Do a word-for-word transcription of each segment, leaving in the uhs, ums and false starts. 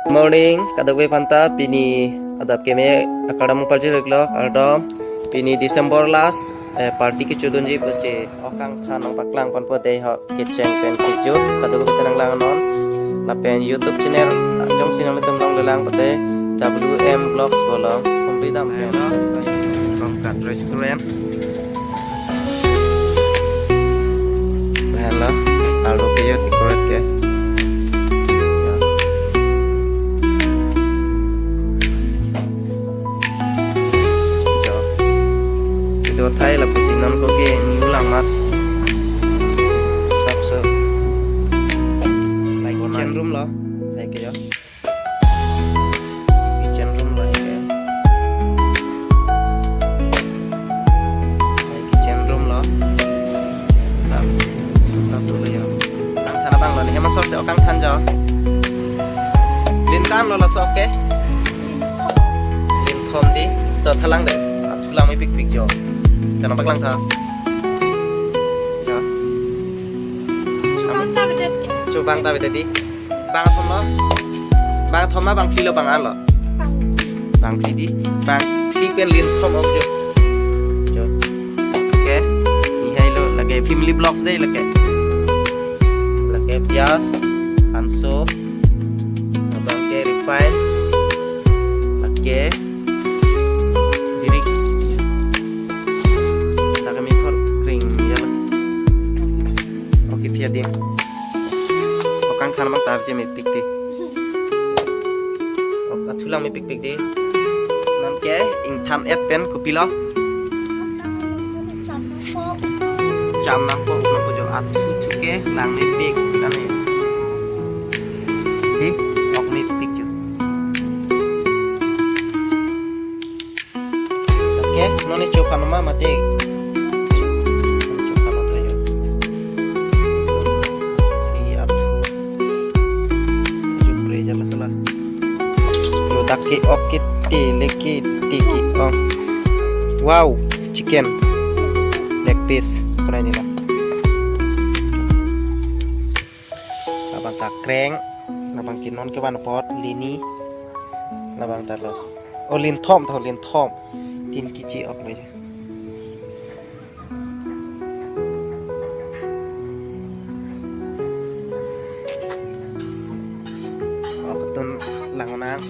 Morning, kadokave aphanta, pini adap keme akardom parjil klok, kardom, pini December last, eh, party kechodunji pusi ok kangthan nangpaklang ponpo dei ho, kecheng pen kejut, kadokave aphanta nanglang non, lapen YouTube channel, jongsi nanglitum longlelang pote, W M Vlogs bolong, pumri dam pen. From Kat Restaurant. Lahenlo, arlo ke yo decorate ke. Ya. Jo. Itum athai lapusi non ko ke new lang mat. Sap so. Kitchen room lo. Hai ke yo. Kitchen room lo ke. Hai kitchen room lo. Tap, sap sap dolo yo. Kangthan abang lo ne. Hem asor si ok kangthan jo. Lin ko-an lo laso ok ke? Lin thom dei. To thalang dei. Athu lang mepikpik jo. Kano paklang tha. Jo. Chobang ta bedet ke. Chobang ta bedet dei. Bang thom lo. Bang thom ma bang phli lo bang an lo. Bang phli dei. Bang phli pen lin thom ok jo. Jo. Okay. Ni hai lo lake family vlogs dei lake. Lake pias, anso, abang ke refine, lake birik. Lake methot kring ya lo. Okay, pia dei. Ok kangthan abang ta arje mepik dei. Ok, athu lang mepikpik dei. Non ke ingthan et pen kopilo? Cham nangpo, nangpo jo, athu thu ke lang mepik kane. Dei, ok mepik jo. Okay, non ne chophan ma mati. Chophan ma tayo. Si athu. Jupre jala kala. Yo dak ke ok ke te le ke te ke ok. Wow, chicken. Leg piece. Kena ini lah. Labang ta kreng, labang ke non kevan apot, lini, labang ta lo. Oh, lin thom tho, lin thom. Tin kiji ok lo ya. Ok tun lang nang.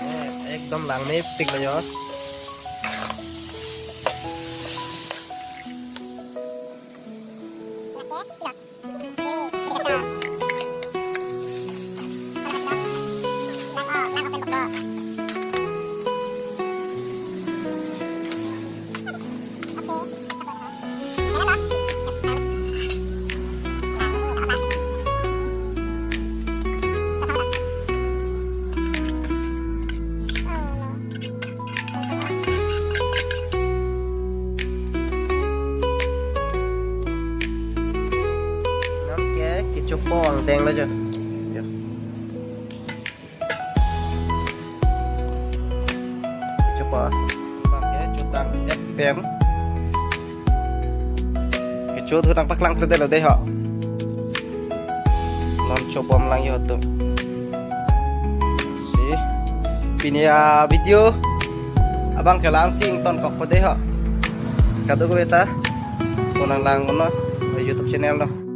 Eh, ekdom lang mepik lo yo. Non ke kechopo angdeng lo jo. Jo. Kechopo. Bang kecho tang et pen. Kecho thu tang paklang tede lo dei ho. Non chobom lang yo tu. Si. Pini avideo abang ke la-an si ingtonkokpo dei ho. Kadokave ta. Konang lang kono YouTube channel lo.